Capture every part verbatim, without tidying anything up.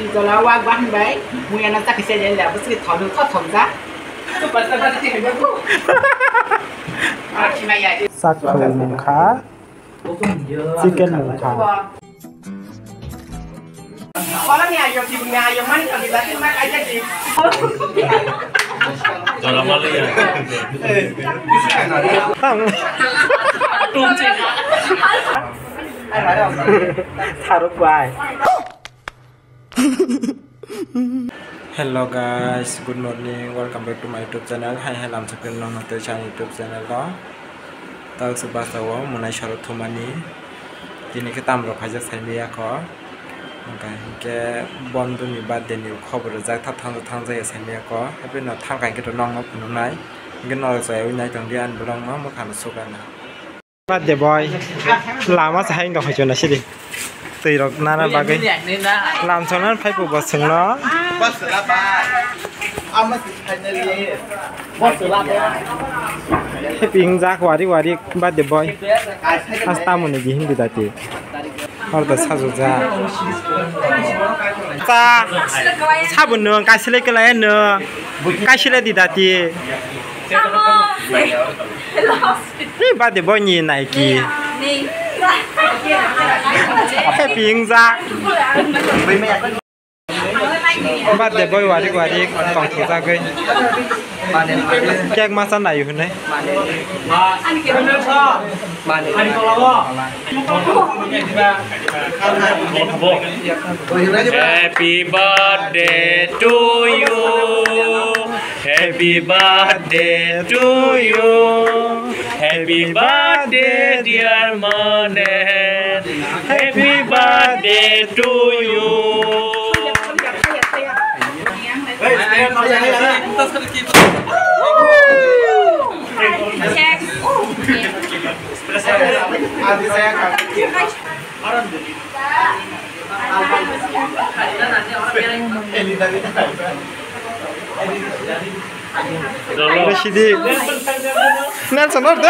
Jola wak bahan bai, muya na chakisa jai la, bwswk thok thok thok ja. Chakwi mungkha, chicken mungkha. Tang. Tharuk bai. Hello guys, good morning, welcome back to my YouTube channel. Hai hai lamsok nong no tei chani YouTube channel o. Tawk se basa o monai sarok thumani. Tini khe tamrok phaijak saimaya kho. Hwnkha hinkhe bondhuni birthday ni khobor rijak, thang thang thang jaya saimaya kho. Happy no thang kha hinkhe to nong no phunuknai. Hinkhe norok chayui nai tongdi ani vlog no mwkhang no sukana. Birthday boy, lama se hai wngkha phaichona sidi. Twi rok nana bagwi. Lam songna phai po bo chwngno. Happy wngjak wari wari birthday boy. As tamoni di hindi dati. Hor da sajokjak. Cha, sabun no kaisile kela no. Kaisile di dati. Ni birthday boy ni Nike. Happy wngja. Birthday boy warik warik tongthokjagwi. Cake masa nai hwnwi. Happy birthday to you. Happy birthday to you. Happy birthday, dear Mane. Happy birthday to you. Sidi. Nelson, or de.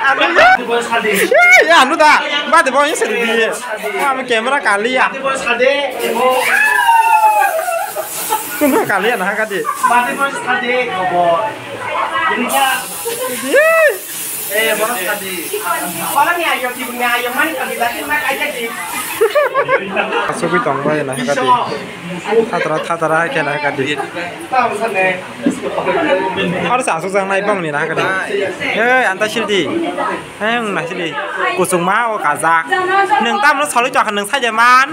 Anu ya. Ya, ya, anu da. Birthday boy sidi di. Ami camera kali ya. Camera kali ya, nah, kadi. Birthday boy sadi, kobo. Ini ya. Ih. Eh, bono sadi. Bono ni ayo, ni ayo, mani kami lagi, mak aja di. Asugwi tong bai na haka di. Thatra, thatra khe na haka di. Aro sa asuk jang nai bang ni na haka di. Eh, anta sil di. Eh, na sil di. Kusung ma o kajak. Nung tam no soli chakha nung saja man.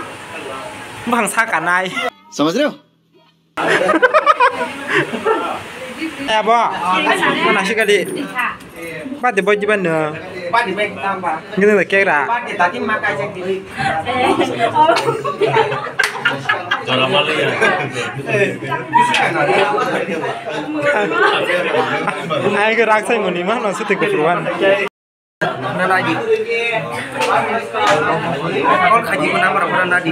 Bang sa kanai. Samajh rahe ho? Eh, abo, mana sih kali? Birthday boy di mana? Gitu deh, kira. Ayo, raksa muni mah, nasi tiga puluhan. Nadi. Call khaji ko number ko nadi.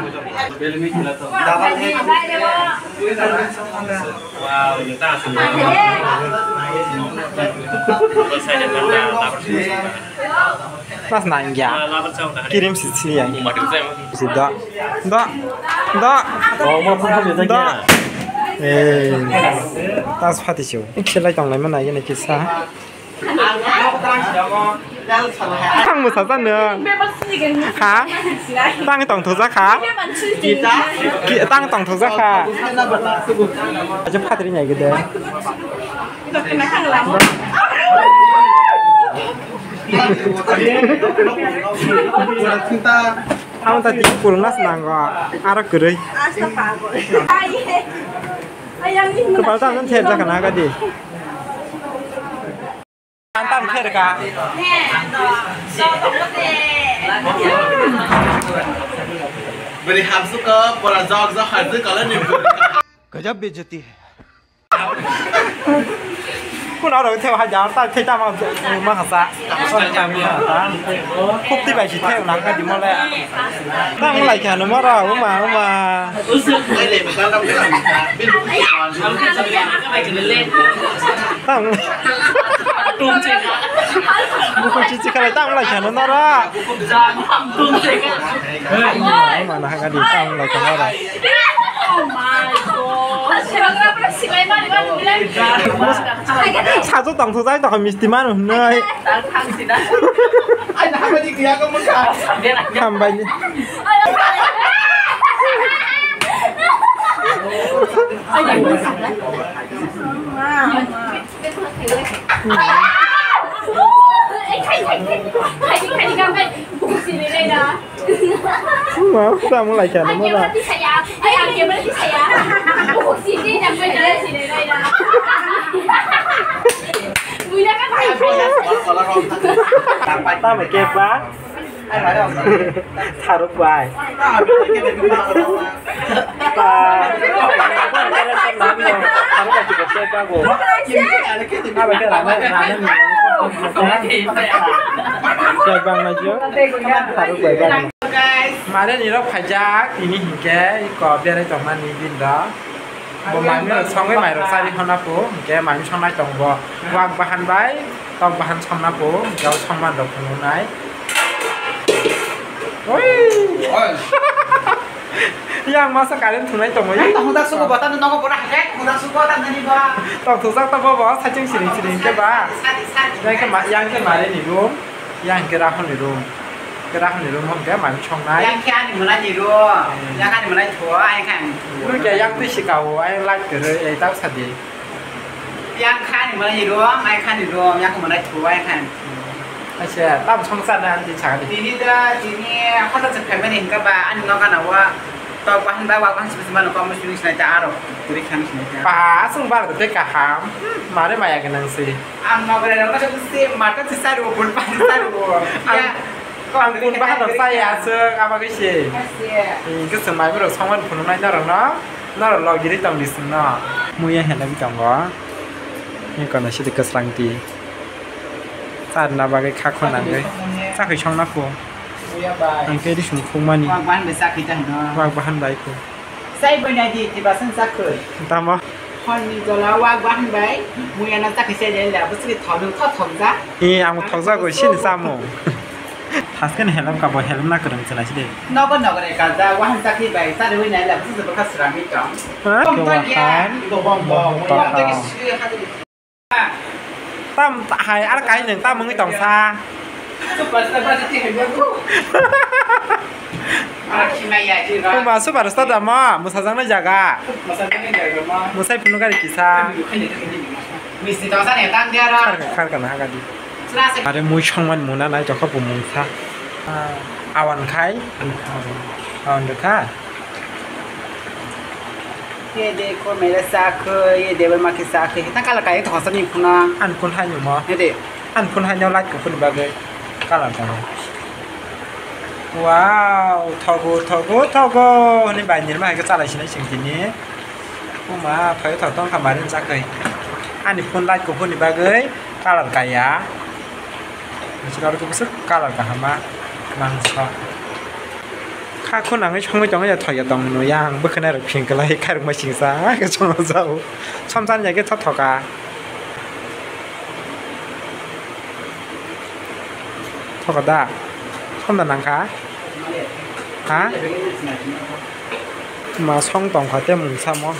Pas nangya. Kirim sisi ya. Sida. Da. Da. Da. Eh. Tas phati chu. Khelai tong lai mana yene kisa. Tang mwsajak nwng. Ha? Tang tongthokjak kha? Ki-, tang tongthokjak kha? Acha phatri nai gede. Ang ta tik pulnas nango. Aro kwrwi. Kwpal tang ther jakha na gadi. Antam kher ka. Beri hamsuk ke pora jok jok harju kalau ni. Gajab bejati hai. Kun aro the hajar ta the ta ma ma hasa. Khub ti bai si the na ka di mole. Tang lai kha no mara, uma, uma. Tang. Buku cici khalai tamo lai kheno noro. Mana hagadi tamo lai kheno noro. Sajo tong thujak tong misti manu hnoi. Hambai. Ma, tamo lai kheno mora. Tamo keba? Tharuk bai. Mare nirok phaijak, tini hinkhe iko berai tongmani din do. Bo manwi rok songwi mai rok chari honna po, hinkhe manwi songnai tong bo. Wak bahan bai tok bahan somna po, hinkhe o songman rok phunuknai. Oi! Oi! Yang masa current thunai tongwi. Ang tong thak sugo bo, tamo nogo bo na hake, tong thak sugo, tamo ni ba. Tong thujak to bo bo, saichung siring siring khe ba. Sadi, sadi, sadi. Yang khe ma-, yang khe mare ni room. Yang khe Rahul ni room. Khe Rahul ni room hwn khe manwi songnai. Yang khe ani mwnai ni room. Hmm. Yang ani mwnai thuo, ai khe ani. Nung khe yang twi sikao, ai light kwrwi, ai tao sadi. Yang khe ani mwnai ni room, ai khe ani room, yang khe mwnai thuo, ai khe ani. Aise, tamo songsa na ani sakadi. Tini da, tini hoda se family hingka ba, ani noga na wa, tok bahan ba, wa bahan sibisi mano, komo sibisi sinai ta aro, turi khan sinai ta. Pa, asung bar de kaham, mare maya ganang si. Ang nogorai rok no se mata se saru, bul pa se saru. Ang, ang bul bahan rok saya se, aba ke se. Ke se mai bro songman phunuknai norok no, norok logiri tong di sung no. Muya hela bi tongo. Ni kono sidi kwsrang ti. Charna bagwi kha khunangwi. Chakhi songna phu. Ang ke di sung khumani. Wak bahan bai chakhi ta hino. Wak bahan bai khu. Sai bai nai di, tiba san chakhi. Tamo? Honni jola wak bahan bai, muya na chakhi sai le, le, bwswk thok, thok, thok ja. Eh, ang thok ja go, sini samo. Thaskeno help ka bo, help na kwrwng chwla side. Nogo nogo re kaja, wahan chakhi bai, chari wi nai le, bwswk bwkha srami tong. Ha? Tong to ya, wahan. Ibo bong bong, bong, muya bong. Tong to. Tam hai ar kai nung tam wngwi tong sa. Kuma super star da ma, mwsajaknai jaga. Mwsai phunukari kisa. Khar khar kana hagadi. Are mui songman muna nai tokha bumung sa. Awan khai. Awan rwkha. Ye de ko mere sa khe, ye de ma khe sa khe. Ta kala kai to hosa ni phuna. An phun hai mo. Ye de. An phun hai no light ko phun bagwi. Kala kai. Wow, thogo, thogo, thogo. Ni bai nirma hai ko chalai sinai sing tini. Kuma, thoi thoi tong kha marin chakai. Ani phun light ko phun ni bagwi colour kaya. Misi karo tu bwswk colour kahama mangsa. Kha khunangwi songwi tongwi ya thoya tong mano yang bwkhwnai rok phing kwlai khairokma singsa khe chwng jao. Somsani ya khe thothoka. Thoka da. Somda nangkha. Ha? Ma song tongkha te mung samo.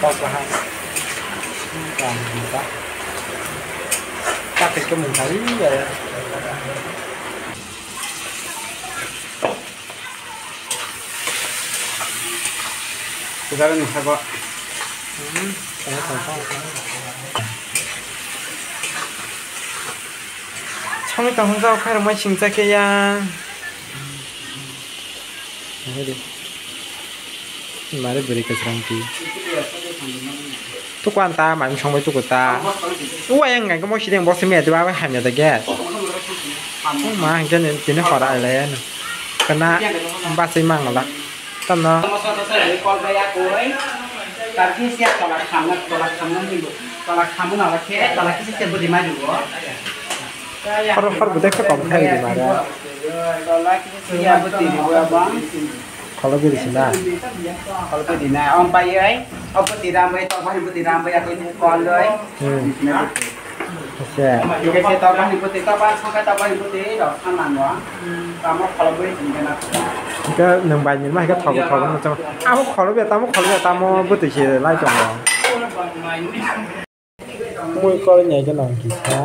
Kok bahai. Tang ta. Kok ke mung kali ya. Sekarang ni sago. Hmm, tengah tengah. Songwi tong hwnjak khe rwmai singcha khe ya. Nahidi. Mare bwrwi kwchwrang twi. Tuku an ta mai songbai tuku ta. Uwa yang ngai khe mo sideng bo simi ati ba hamya da ge. Ma hwnkhe tini hor ailai ano. Kana bachai mangala. Tamo. Tamo soto soto kol bai akoi. Tar khe sia tola khamna, tola khamna ni bo. Tola khamna la khe, tola khe se budi ma jugo. Hor, hor bo dekha kom khai di mara. Tola khe sia budi jugo abang. Kholo biri sina. Kholo biri na, om pai ai. Bwtwi rambai, tok bahai bwtwi rambai, ako ni kol doi. Hmm. Ase. Ike se tok bahai bwtwi, tok bahai songkha tok bahai bwtwi rok sanang o. Tamo kholobwi tingkhe na. Ike nwng bai ni ma ike thogo thogo no chama. Amo kholobya tamo kholobya tamo bwtwi se lai tongo. Mui kol nyai khe nang kisa.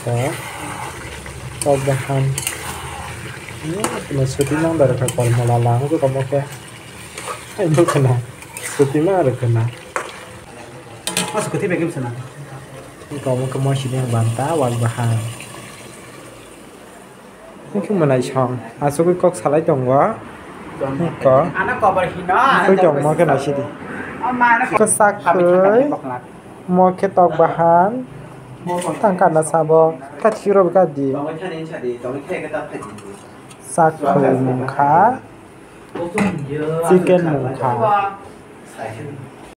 Ko. Tok bahan. Ini suti nang dari ka kol mola lang ko kamu ke. Ai, bu kena. Suti ma ada kena. Mas kuti begim sana. Kamu ke mau sini banta wal bahan. Hwnkhe mwnaisong asugwi kok salai tongo. Hwnkhe. Ano kobor hino. Twi tongmo khe naisidi. O ma ano Khe sak khwi, mo khe tok bahan. Tang kana sabo, kha chiro bwkha di. Sak khwi mungkha, chicken mungkha.